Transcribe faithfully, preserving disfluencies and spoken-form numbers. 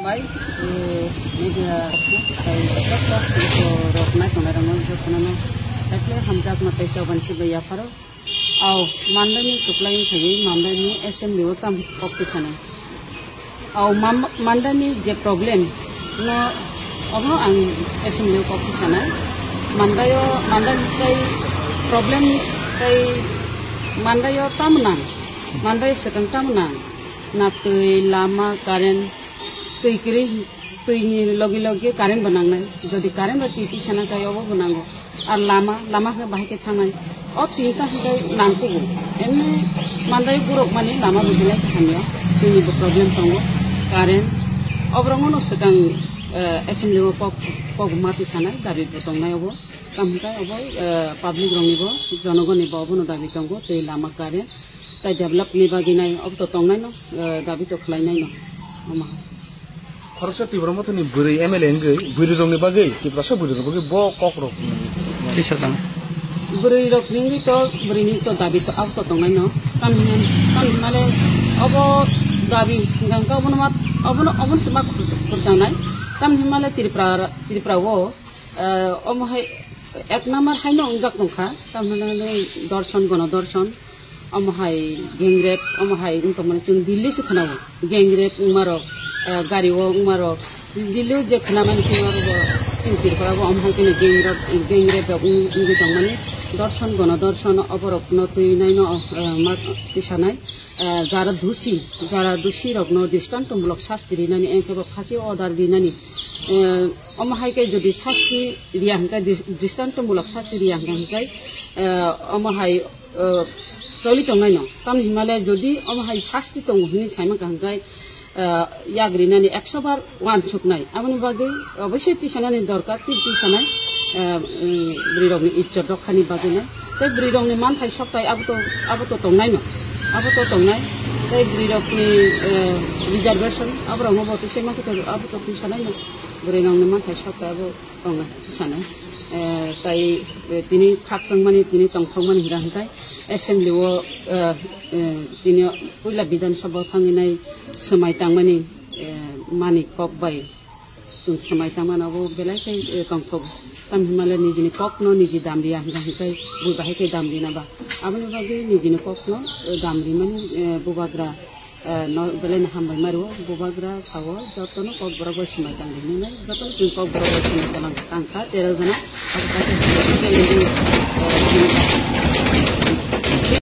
Hai, eh, media rok nai tongnai rok no jotono no hamjakma tei chaban se bai yapharo. Au, mandani kwplai wngkha, mandani assembly o tam kok tisanai. Au, mam-, mandani je problem no, obo ang assembly o kok tisanai. Mandaio, mandani tei problem tei mandaio tam nang, mandai swkang tam nang, na twi, lama, current, twi kwrwi, twi ni logi logi current bo nangnai. Jodi current bai twi tisana kai obo bo nango. Ar lama, lama khe bahai khe thangnai. O tinta hwnkhe nangkugo. Emni mandai borok mani lama bo belai khe hamya. Twi ni bo problem tongo. Current. Oborok no swkang, eh, assembly o kok, kok ma tisanai, dabi bo tongnai obo. Tamo hwnkhe obo, eh, public rok ni bo, jonogon ni bo obo no dabi tongo. Twi, lama, current. Tai develop ni bagwi nai, obo to tongnai no, eh, dabi to khlai nai no. Omo. Khoroksa Tipra Mothani bwrwi M L A wngwi, bwrwi rokni bagwi, Tiprasa bwrwi rokni bagwi bo kok rok. Tisa jang. Bwrwi rokni wngwi to, bwrwini to dabi to, abo to tongnai no. Tamni, tamni male obo dabi hwnkha hwnkha obono ma, obono, obono se ma khur-, khurchangnai. Tamni male Tripura, Tripura o, eh, omo hai ek number hai no wngjak tongkha. Tamni male dorson, gono dorson. Omo hai gang rape, omo hai wng tongmani chwng Delhi se khwnao. Gang rape wngmarok, eh, gari o wngmarok. Delhi o je khwnamani chwng aro bo chwng Tripura bo omo hai kheno gang rape, gang rape rok wng-, wngwi tongmani. Dorson, gono dorson oborok no twi nai no, eh, ma tisanai. Eh, jara dusi, jara dusi rok no dristonto mulok sasti rinani, engkhe bo phasi order rinani. Eh, omo hai khe jodi sasti riya hwnkhe dis-, dristonto mulok sasti riya hwnkhe, hwnkhe, eh, omo hai, eh, choli tongnai no. Tamni hwnmale jodi omo hai sasti tongo hwnwi saimang kha hwnkhe, eh, yak rinani ekso bar uansuknai. Aboni bagwi oboisoi tisanani dorkar, tei tisanai, eh, mm, bwrwi rokni ijjot rokhani bagwi nai. Tei bwrwi rokni manthai soktai abo to, abo to tongnai no. Abo to tongnai. Tei bwrwi rokni, eh, reservation, abo rokno bo tisai ma khe to, abo to tisanai no. Bwrwi rokni manthai soktai abo. Tongo, sano. Eh, tai, eh, tini khakchangmani, tini tongthokmani hwnkha hwnkhe assembly o, eh, eh, tini puila Bidhan Sabha o thangwi nai swmai tangmani, eh, mani kok bai chwng swmai tangmani abo belai khe, eh, tongthok. Tamni hwnmale nijini kokno niji damriya hwnkha hwnkhe bui bahai khe damrina ba. Aboni bagwi nijini kokno, eh, damrimani, eh, bubagra eh, no, belai no hambai maro, bubagra sao, jotono kokborok bai swmai tang rinai, jotono chwng kokborok bai swmai tang, tangkha, tero jona, abo kaisa belai, eh,